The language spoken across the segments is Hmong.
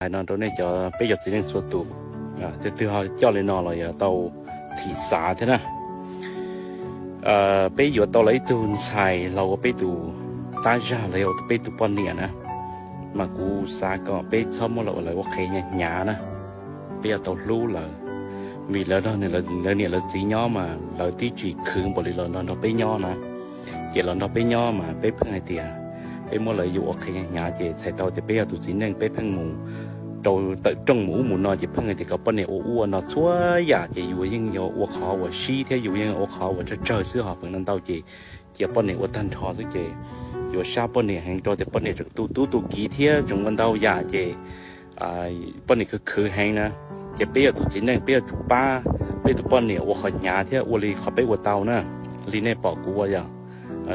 Hais no rau nej cov, peb cov txiv neej txhua tus, tej twg ho coj li no los yog tau thim xav thiab na. Peb yuav tau lawv ib tug ntxhais los ua peb tus tab zag los yog peb tus poj niam na, mas kuv xav kom peb txhob muab lawv ua qhev hnyav na. Peb yuav tau hlub lawv, vim lawv, lawv niam lawv txiv nyob mas lawv twb tsis khwv npaum li los nrog peb nyob na. Ces los nrog peb nyob mas peb pheej hais tias peb muab lawv yuav ua qhev hnyav hnyav, ces txhais tau tias peb yog tus txiv neej peb pheej mus rau tawm rooj mus ub mus no, ces pheej hais tias kom poj niam ua ub ua no txhua yam, ces yus yeej yog ua qhov uas sib thiab yus yeej ua qhov uas tsawg tsawg xwb, ho feem ntau ces cia poj niam ua tag nrho xwb, ces yuav sab poj niam heev rau tias poj niam tseem tu tub tu kiv thiab tseem ua ntau yam, ces poj niam khwv khwv heev na. Ces peb yog tus txiv neej peb yuav tsum pab peb tus poj niam ua qhov hnyav thiab ua li qhov peb ua tau na. Li nej pom kuv ua yog,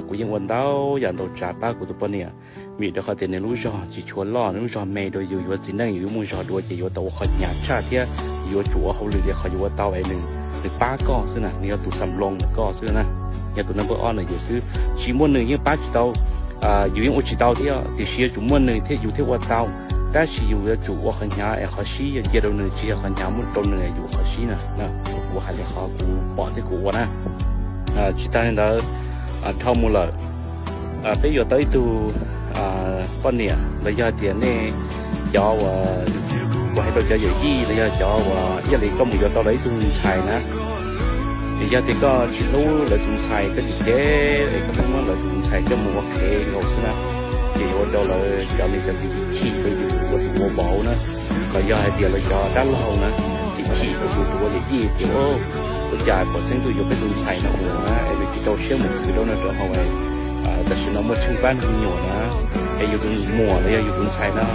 kuv yeej ua ntau yam ntau tsav pab kuv tus poj niam, vim rau qhov tias nws lub zog tsis tshua loj, nws lub zog me rau yus, yuav txiv neej yus yuav muaj zog dua, ces yuav tau ua qhov hnyav tshaj thiab yuav tsum ua hauj lwm li qhov yus ua tau es nws, nws pab koj xwb na, nws yog tus xam loo ntawm koj xwb na. Yog tus number ob no yus xwb, tsis muaj nws yeej pab tsis tau, yus yeej ua tsis tau thiab, tiam sis yuav tsum muaj nws thiab yus thiaj ua tau. Tab sis yus yuav tsum ua qhov hnyav es qhov sib yuav cia rau nws, tsis yog qhov hnyav muab rau nws yus ua qhov sib na. Kuv hais li qhov kuv pom thiab kuv ua na. Tsis tas li ntawd, dhau mus lawm, peb yuav tau ib tug poj niam los yog tias nej cov uas, kuv hais rau cov yawm yij los yog cov uas ib yam li koj mus yuav tau lawv ib tug ntxhais na, es yog tias koj tsis hlub lawv tus ntxhais, koj tsis cev es koj pheej muab lawv tus ntxhais coj mus ua qhev nkaus xwb na, ces yuav ua rau lawv cov niam cov txiv chim rau yus ua tus ua vauv na, los yog hais tias lawv cov dab laug na, chim chim rau yus tus ua yawm yij tias, ua cas pom xeeb ntuj yuav peb tus ntxhais no ua na es nws tsis rau siab mus khwv rau noj rau haus, tam sim no muaj tsheej pab me nyuam na, es yus tus muam los yog yus tus ntxhais no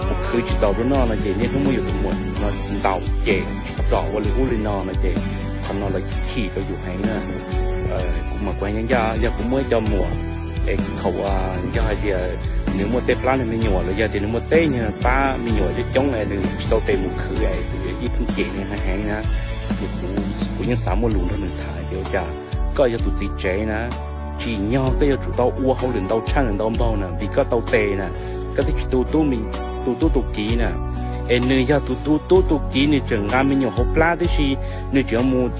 mus khwv tsis txaus rau noj no ces niaj hnub muab yus tus muam no ntaus ces tsis txom ua li ub li no no ces qhov no lawv chim rau yus heev na. Kuv mas kuv ncaj ncaj yog kuv muaj ib co muam es thaum yog hais tias nws muaj tej plab nws me nyuam los yog tias nws muaj tej nyuag pab me nyuam coob coob es nws tsis tau tes mus khwv es kuv yuav ib pheej cem nws heev heev na. Kuv yeej xav muaj lus nrog nws tham tias ua cas koj yog tus txiv tsev na, tsim nyog koj yuav tsum tau ua hauj lwm ntau tshaj nws ntau npaug na, vim koj tau tes na, koj twb tsis tu tub tu tub tu kiv na. Es nws yog tus tu tub tu kiv, nws tseem nqa me nyuam hauv plab tib si, nws tseem mus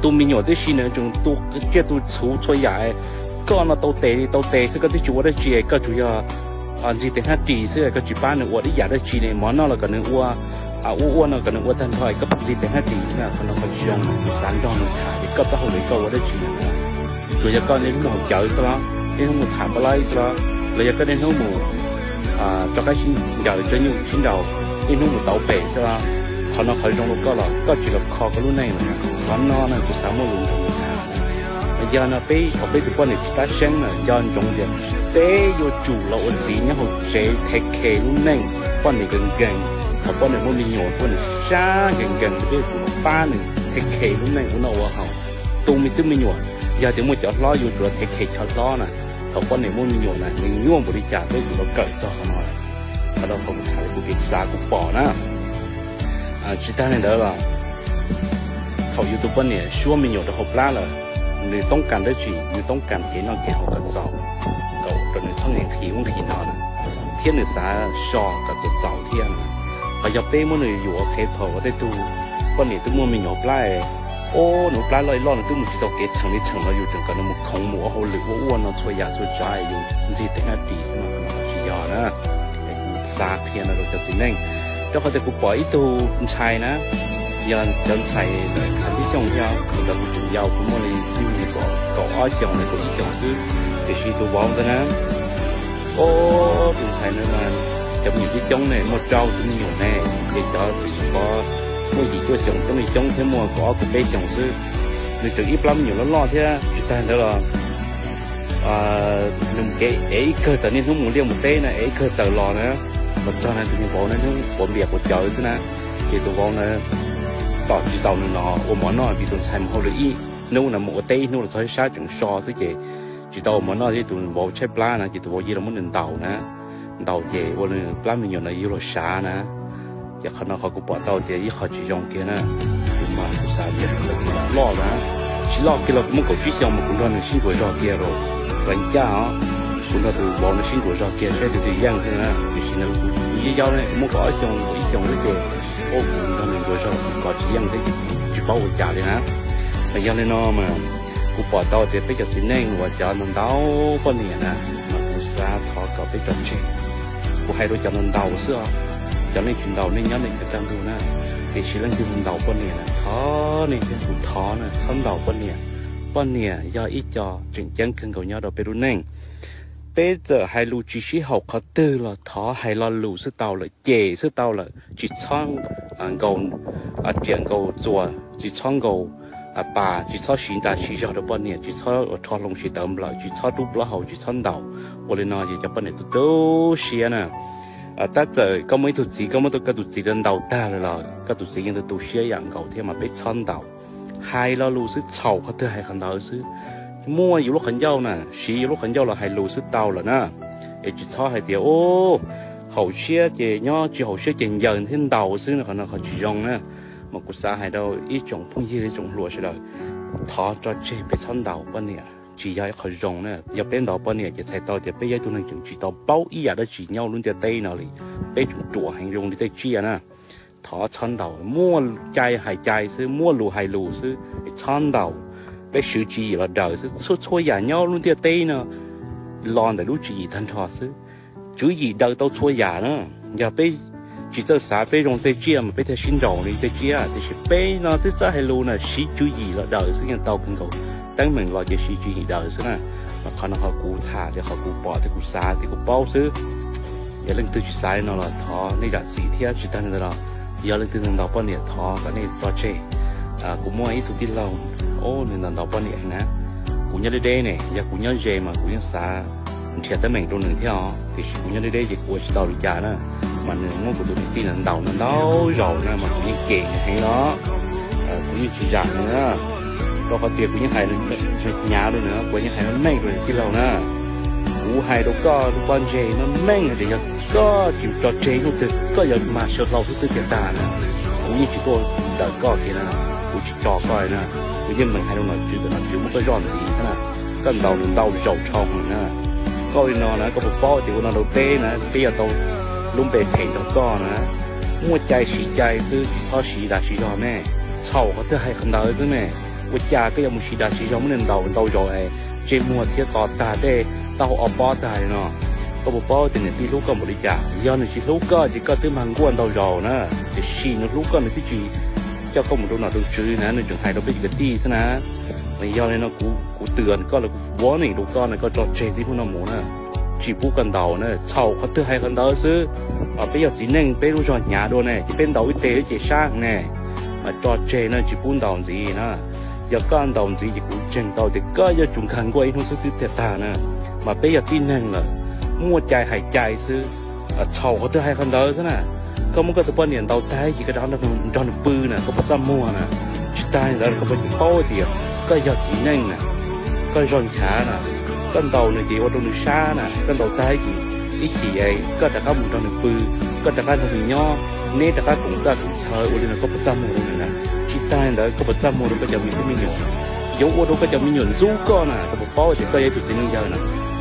tu me nyuam tib si, nws tseem tu tsiaj tu txhuv txhua yam. Koj no tau tes li tau tes xwb, koj twb tsis ua dab tsi, koj tsuas yog ntxig tes hnab ris xwb, koj tsis pab nws ua ib yam dab tsi li. Mov noj los kom nws ua, ua ua no kom nws ua tag nrho, koj pheej ntxig tes hnab ris na, qhov no qhov tsis zoo, xav nrog nws tham es koj taub hau lawm koj ua dab tsi na. Tsuas yog koj niaj hnub mus haus cawv xwb los, niaj hnub mus tham npaj laib xwb los, los yog koj niaj hnub mus rov qab sib ncaws tso nyuj sib nraus, niaj hnub mus tauv pem xwb los, qhov no qhov zoo rau koj los koj tsis los kho koj lub neej lawm. Qhov no na kuv xav muaj lus nrog nws tham. Yog no peb thaum peb tus poj niam tsis tab seeb na, nco ntsoov tias peb yuav tsum los ua txiv nyob hauv tsev, take care lub neej poj niam nkees nkees. Thaum poj niam muaj me nyuam, poj niam sab nkees nkees, peb yuav tsum los pab nws take care lub neej ua noj ua haus, tu me tub me nyuam. Yog tias muaj cov hlob yuav tsum los take care cov hlob na. Thaum poj niam muaj me nyuam na, nws nyuaj npaum li cas peb yuav tsum los kawm txog qhov no. Qhov no qhov kuv tham, kuv kev xav kuv pom na. Tsis tas li ntawd los, thaum yus tus poj niam suab me nyuam rau hauv plab lawm, nws toob kas dab tsi? Nws toob kas kev noj kev haus kom txaus, rau nws txhob nqhis ub nqhis no na, thiab nws xav so kom txaus txaus thiab na. Qhov yog peb muab nws yuam qhev thaum uas tej tug poj niam twb muaj me nyuam hauv plab, o, nws plab loj loj, nws twb mus tsis tau kev txheem li txheem los yus tseem kom nws mus khoov mus ua hauj lwm ua ua no txhua yam txhua tsav, yus ntxig tes hnab ris xwb mas qhov no tsis yog na. Xav qhia no rau cov txiv neej, rau qhov tias kuv pom ib tug ntxhais na, yog cov ntxhais ntawm Khav Tib Xyooj thiab, kuv cov kuv tseem yau, kuv muaj li ib nyuag kaum ob xyoos los kaum ib xyoos xwb, tiam sis tus vauv ntawd na, o, tus ntxhais ntawd mas cov me nyuam coob coob ne, muaj rau tus me nyuam ne, ces cov tseem muaj yim cuaj xyoos coob li coob thiab, muaj kaum ob kaum peb xyoos xwb. Nws tseem ib plab me nyuam loj loj thiab. Tsis tas ntawd los nws mus kev ev ib kawg tawm, niaj hnub mus liaj mus teb na, ev ib kawg tawm los na, los txog na tus me vauv na hnub quav npias quav cawv xwb na. Ces tus vauv na tom tsis tau nws los ua mov noj, vim tus ntxhais mus hauj lwm ib hnub na, mus ua teb ib hnub los txog ib sab tseem so xwb, ces tsis tau ua mov noj thiab. Tus vauv tshaib plab na, ces tus vauv cia li muab nws ntaus na, ntaus ces ua nws plab me nyuam no yug los sav na. Ces qhov no qhov kuv pom tau tias ib qho tsis zoo kiag na. Kuv mas kuv xav tias loj na, tsis loj kiag los kuv muaj kaum tsib xyoos mas kuv nrog nws sib ncuav zog kiag rau, los ncaj os. Kuv nrog tus vauv no sib ntsuas zog kiag saib tus twg yeej thiab na, tiam sis ntawd kuv yau yau ne, kuv muaj kaum ob xyoo kaum ib xyoos xwb ces, ua kuv nrog nws ntsuas zog kuv kov tsis yeej thiab, tsis paub ua cas li na. Mas yog li no mas kuv pom tau tias peb cov txiv neej uas cov ntaus poj niam na, mas kuv xav thov kom peb tso tseg. Kuv hais rau cov ntaus xwb os, cov nej tsis ntaus nej nyob nej txhaj tag ntuj na. Tiam sis leej twg ntaus poj niam na, thov nej thiab kuv thov na, txhob ntaus poj niam. Poj niam yog ib co tseem ceeb kawg nkaus nyob rau peb lub neej. Peb txawm hais lus tsis sib haum qhov twg los thov hais lo lus xwb tau lawm, cem xwb tau lawm, tsis txhob nkaus riam nkaus txuas, tsis txhob nkaus pas, tsis txhob siv nra siv zog rau poj niam, tsis txhob ua rho hloov siv tawv nplawm, tsis txhob rub plaub hau, tsis txhob ntaus. Ua li no ces cov poj niam tu tu siab na. Tab txawm koj muaj ib tug txiv, koj muab koj tus txiv ntaus tag lawm los koj tus txiv yeej tu tu siab yam nkaus thiab, mas peb txhob ntaus. Hais lo lus xwb, txhaum qhov twg hais qhov ntawd xwb. Muaj yus lub qhov ncauj na, siv yus lub qhov ncauj los hais lus xwb tau lawm na. Es tsis txhob hais tias, u, haum siab ces nyob, tsis haum siab ces ncaws thiab ntaus xwb, qhov no qhov tsis zoo na. Mas kuv xav hais rau ib tsoom phooj ywg, ib tsoom hluas sawv daws, thov tso tseg, peb txhob ntaus poj niam, tsis yog ib qho zoo na. Yog peb ntaus poj niam ces txhais tau tias peb yog ib tug neeg tseem tsis tau paub ib yam dab tsi nyob lub ntiaj teb no li, peb tseem ruam heev zoo li tej tsiaj na. Thov txhob ntaus, muaj cai hais cai xwb, muaj lus hais lus xwb, txhob ntaus. Peb swv tswv yim los daws xwb, txhua txhua yam nyob lub ntiaj teb no los ntawm lub tswv yim tag nrho xwb. Tswv yim daws tau txhua yam na. Yog peb tsis txawj xav, peb zoo tej tsiaj mas peb thiaj sib nraus li tej tsiaj, tiam sis peb no twb txawj hais lus na, siv tswv yim los daws xwb yeej tau kawg nkaus. Teeb meem los ces siv tswv yim daws xwb na. Mas qhov no qhov kuv tham li qhov kuv pom thiab kuv xav thiab kuv paub xwb. Yog leej twg tsis xav li no los thov nej zam txim thiab, tsis tag li ntawd los yog leej twg ntaus poj niam thov kom nej tso tseg. Kuv muaj ib tug tij laug, nws ntaus ntaus poj niam heev na. Kuv nyob deb deb ne, yog kuv nyob ze mas kuv yeej xav nrhiav teeb meem rau nws thiab os, tiam sis kuv nyob deb deb ces kuv ua tsis tau li cas na. Mas nws muab kuv tus niam tij no ntaus no ntau zaus na mas kuv yeej cem nws heev los kuv yeej tsis zam nws na. Rau qhov tias kuv yeej hais hnyav rau nws, kuv yeej hais meej rau nws tij laug na. Kuv hais rau koj lub pob ntseg meej meej hais tias yog koj tsis tso tseg ib hnub twg koj yuav mag sawv hlau xwb xwb tiag tag na. Kuv yeej tsis tuaj dawm koj kiag na, kuv tsis tso koj na. Kuv yeej meem hais rau nom tswv kom nom tswv muab koj zoj ntxiv thiab na. Koj ntaus nws ntau zaus dhau lawm na. Koj ua li no na koj puas paub tias ua no rau peb na, peb yuav tau lub npe phem nrog koj na. Muaj cai siv cai xwb, tsis txhob siv dag siv zog me. Txhaum qhov twg hais qhov ntawd xwb me. Ua cas koj yuav mus siv dag siv zog muab nws ntaus ntau zaus es ntsej muag thiab to tag tej taub hau ob pob tag li no? Koj puas paub tias niam tij hlub koj npaum li cas? Yog nws tsis hlub koj ces koj twb mag nkuaj ntau zaus na. Tiam sis nws hlub koj nws twb tsis coj koj mus rau nom rau tswv na, nws tseem hais rau peb cov kwv tij xwb na. Mas yog li no kuv twm koj los kuv warning rau koj na, koj tso tseg txij hnub no mus na. Tsis pub koj ntaus na, txhaum qhov twg hais qhov ntawd xwb. Peb yog txiv neej peb lub zog hnyav dua ne, ces peb ntaus ib teg ces sab ne. Mas tso tseg na, tsis pub ntaus ntxiv na. Yog koj ntaus ntxiv ces kuv ntseeg tau tias koj yuav tsum nkag nkuaj ib hnub xwb twb tiag tag na. Mas peb yog tib neeg lawm, muaj cai hais cai xwb. Txhaum qhov twg hais qhov ntawd xwb na. Koj muab koj tus poj niam ntaus tag ces koj rov qab nrog nws pw na, koj puas txaj muag na? Tsis tag li ntawd koj puas tsis paub tias koj yog txiv neej na, koj zog nchav na, koj ntaus nws ces ua rau nws sab na, koj ntaus tag ces ib chim koj rov qab mus nrog nws pw, koj rov qab nrog nws nyob, neb rov qab koom txaj koom chaw ua li no koj puas txaj muag rau nws na? Tsis tag li ntawd koj puas txaj muag rau koj cov me tub me nyuam? Yuav ua rau koj cov me nyuam ntxub koj na, koj puas paub tias koj yog ib tug txiv neej yawg na?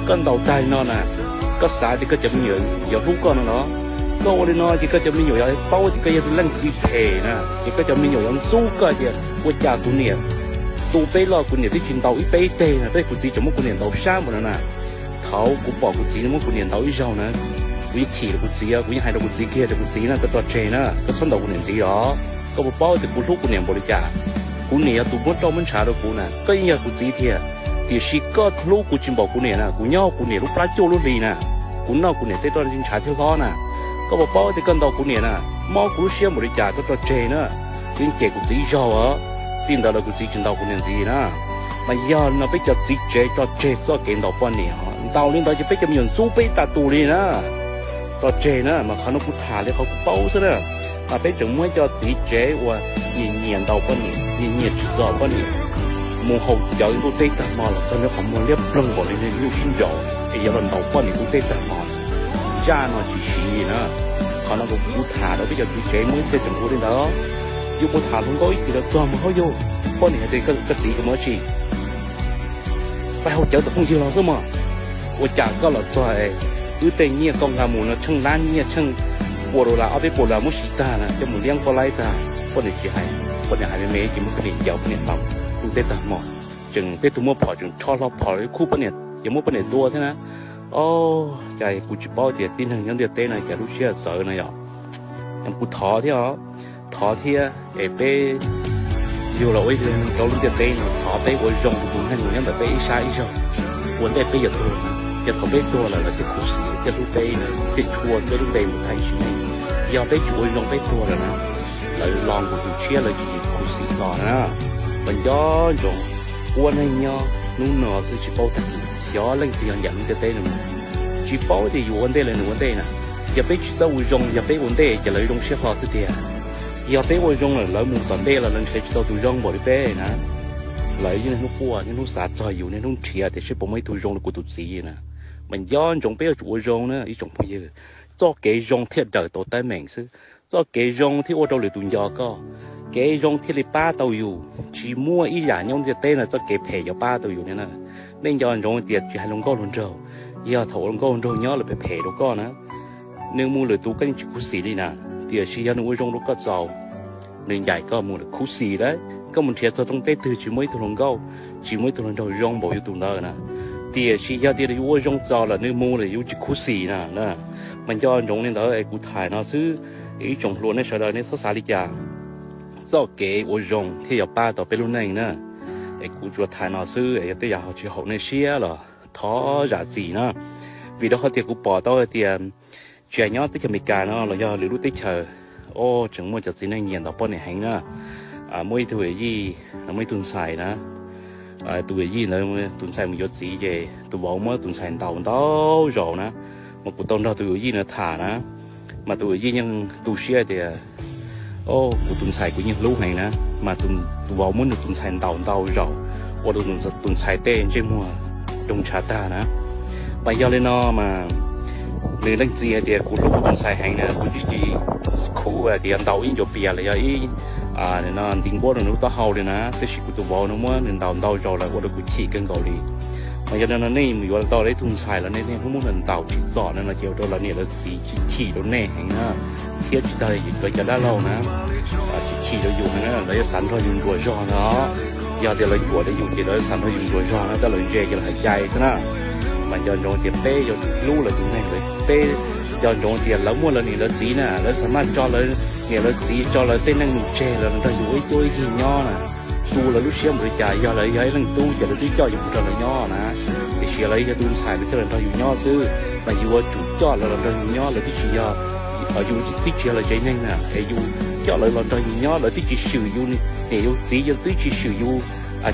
Koj ntaus tag li no na, koj xav tias koj cov me nyuam yuav hlub koj no los? Koj ua li no ces koj cov me nyuam yuav paub tias koj yog tus leej txiv phem na, ces koj cov me nyuam yuav ntxub koj tias ua cas kuv niam tu peb loj kuv niam twb tsis ntaus ib peb teg no, tab sis kuv txiv tseem muab kuv niam ntaus sab npaum no na. Thaum kuv pom kuv txiv muab kuv niam ntaus ib zaug na, kuv yeej chim rau kuv txiv, kuv yeej hais rau kuv txiv kiag tias kuv txiv na, koj tso tseg na, koj txhob ntaus kuv niam ntxiv os. Koj puas paub tias kuv hlub kuv niam npaum li cas? Kuv niam yog tus muab roj muab ntshav rau kuv na, koj yeej yog kuv txiv tiag, tiam sis koj hlub kuv tsis npaum kuv niam na. Kuv nyob kuv niam lub plab cuaj lub hli na, kuv noj kuv niam tej roj ntshav thiab hlob na. Koj puas paub tias koj ntaus kuv niam na, mob kuv lub siab npaum li cas, koj tso tseg na. Kuv yeej cem kuv txiv ib zaug os, txij ntawd los kuv txiv tsis ntaus kuv niam ntxiv na. Mas yog li no peb cov txiv tsev tso tseg txoj kev ntaus poj niam os. Ntaus li ntawd ces peb cov me nyuam ntxub peb tas tus li na. Tso tseg na, mas qhov no kuv tham li qhov kuv paub xwb na. Mas peb tseem muab cov txiv tsev uas nyiam nyiam ntaus poj niam, nyiam nyiam tsim txom poj niam, mus haus cawv ntuj teb tag hmo los txog nws qhov muag liab ploog npaum li nws nyuj sib nraus es yuav los ntaus poj niam ntuj teb tag hmo, zaj no tsis siv li na. Qhov no kuv tham rau peb cov txiv tsev muaj ib txhia tseem ua li ntawd. Yus puas tham hluas nkauj ib chim los txog mas, hauj yug, poj niam hais tias koj txiv koj mus dab tsi? Pais haus cawv tom phooj ywg los xwb mas. Ua cas koj los txog es wb tej nyiaj koj nqa mus no tsheej lab nyiaj tsheej pua dollar ob peb pua dollar muab siv tag na coj mus liab poj laib tag. Poj niam tsis hais, poj niam hais me me ces muab poj niam ncaus poj niam tau lub teb tag hmo. Tseem peb tug muaj phom tseem rho hlo phom khub poj niam ces muab poj niam tua thiab na. Os, cas kuv tsis paub tias tib neeg nyob ntiaj teb no cas lub siab txawv no yom. Kuv thov thiab os, thov thiab es peb yug los ua ib tug neeg rau lub ntiaj teb no thov peb ua zoo rau tus neeg uas nyob ntawm peb ib sab ib zaug. Ua ntej peb yuav tuag na, yog thaum peb tuag lawm lawv thiaj khuv xim thiaj hlub peb thiaj tshua peb lub npe mus tag sim neej. Yog peb tsis ua zoo peb tuag lawm na, lawv los nkaus tus tshiab lawv tsis khuv xim los na. Mas nco ntsoov, ua neeg nyob hnub no xwb tsis paub tag kis xyov leej twg yog ncaim lub ntiaj teb no mus. Tsis paub tias yus ua ntej los nws ua ntej na. Yog peb tsis txawj ua zoo yog peb ua ntej ces lawv zoo siab hlo xwb tiag. Yog peb ua zoo lawm lawv mus tom ntej los lawv nrhiav tsis tau tus zoo npaum li peb na. Lawv yeej niaj hnub quaj niaj hnub xav txog yus niaj hnub nrhiav tias seb puas muaj ib tug zoo li kuv tus txiv na. Mas nco ntsoov peb yuav tsum ua zoo na ib tsoom phooj ywg. Txoj kev zoo thiaj daws tau teeb meem xwb. Txoj kev zoo thiaj ua rau lwm tus nco koj. Kev zoo thiaj li pab tau yus. Tsis muaj ib yam nyob ntiaj teb no txoj kev phem yuav pab tau yus li na. Nej nco ntsoov tias tsis hais hluas nkauj hluas nraug, yog thaum hluas nkauj hluas nraug nyob lawv phem phem rau koj na, nws mus lwm tus koj yeej tsis khuv xim li na. Tiam sis yog nws ua zoo rau koj txaus, nws ncaim koj mus lawm khuv xim lawm. Koj mus nrhiav txog rooj teb twg tsis muaj ib tug hluas nkauj, tsis muaj ib tug hluas nraug zoo npaum yus tus ntawd na. Tiam sis yog tias yus ua zoo txaus lawm nws mus lawm yus tsis khuv xim na. Mas nco ntsoov li ntawd es kuv tham no xwb, ib tsoom hluas nej sawv daws nej txhob xav li cas. Txoj kev ua zoo thiaj yuav pab tau peb lub neej na. Es kuv tsuas tham no xwb, yog tej yam ho tsis haum nej siab los thov zam txim na. Vim rau qhov tias kuv pom tau hais tias tsis hais nyob teb chaws Amelikas no los yog lwm lub teb chaws, o, tseem muaj cov txiv neej nyiam ntaus poj niam heev na. Muaj ib tug yawm yij, muaj ib tug ntxhais na, tus yawm yij ntawd tus ntxhais mus yuav txiv ces tus vauv muab tus ntxhais ntaus ntau zaus na. Mas kuv tau nrog tus yawm yij no tham na, mas tus yawm yij yeej tu siab tias, o, kuv tus ntxhais kuv yeej hlub heev na, mas tus vauv muab nws tus ntxhais ntaus ntau zaus, ua rau tus ntxhais tej ntsej muag doog ntshav tag na. Mas yog li no mas nws leej txiv hais tias kuv hlub kuv tus ntxhais heev na, kuv tsis tsis khuv tias yog ntaus ib ncuav pias los yog ib ntiv nkuab rau nws lub taub hau li na, tiam sis kuv tus vauv no muab nws ntaus ntau zaus lawm ua rau kuv chim kawg nkaus li. Mas yog li no nej mus yuav tau ib tug ntxhais los nej niaj hnub muab nws ntaus tsim txom no no ces ua rau lawv niam lawv txiv chim chim rau nej heev na, thiab tsis tas lawv cov dab laug na, tsis chim rau yus heev na, lawv yuav xav nrog yus ntsuas zog no. Yog tias lawv ntsuas rau yus ces lawv xav nrog yus ntsuas zog na, tab lawv ntse ces lawv hais cai xwb na. Mas nco ntsoov tias peb yuav tsum hlub lawv tus neeg, peb nco ntsoov tias lawv muaj lawv niam lawv txiv na, lawv xav maj tso lawv niam lawv txiv, tso lawv tej neej mus tseg los nrog yus ua ib cuab ib yig nyob na. Tu lawv lub siab npaum li cas, yog lawv yog ib leej tub ces lawv twb coj yus mus nrog lawv nyob na. Tiam sis lawv yog tus ntxhais lawv thiaj los nrog yus nyob xwb, mas yus yuav tsum coj lawv los nrog yus nyob, lawv twb tsis yog, yus twb tsis yog lawv tsev neeg na, es yus coj lawv los nrog yus nyob, lawv twb tsis swm yus, niam yus txiv yus twb tsis swm yus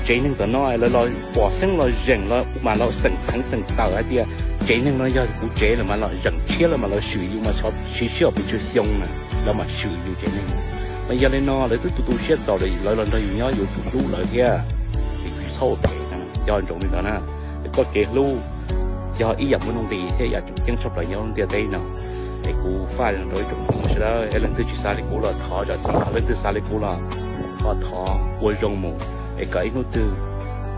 tsev neeg tom no, lawv los pom xeeb los zeem los mas los xeem pheev xeem tawm hais tias tsev neeg no yog kuv tsev lawm mas los zeem tshiab lawm mas los swm yus mas siv sij hawm pes tsawg xyoo na, lawv mam swm yus tsev neeg. Mas yog li no lawv twb tu tu siab txaus lawm, lawv los nrog yus nyob yus tus hlub lawv thiab, es yus tsis txhob ua phem na, nco ntsoov li ntawd na. Txoj kev hlub yog ib yam muaj nuj nqis thiab yam tseem ceeb tshaj plaws nyob lub ntiaj teb no. Es kuv faj li no rau ib tsoom phooj ywg sawv daws, es leej twg tsis xav li kuv los thov zam txim, leej twg xav li kuv los thov thov ua zoo mus, es kom ib hnub twg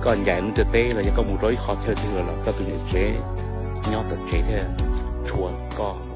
koj ncaim lub ntiaj teb los yog koj mus rau ib qhov chaw twg los koj tus niam tsev nyob tom tsev thiaj tshua koj.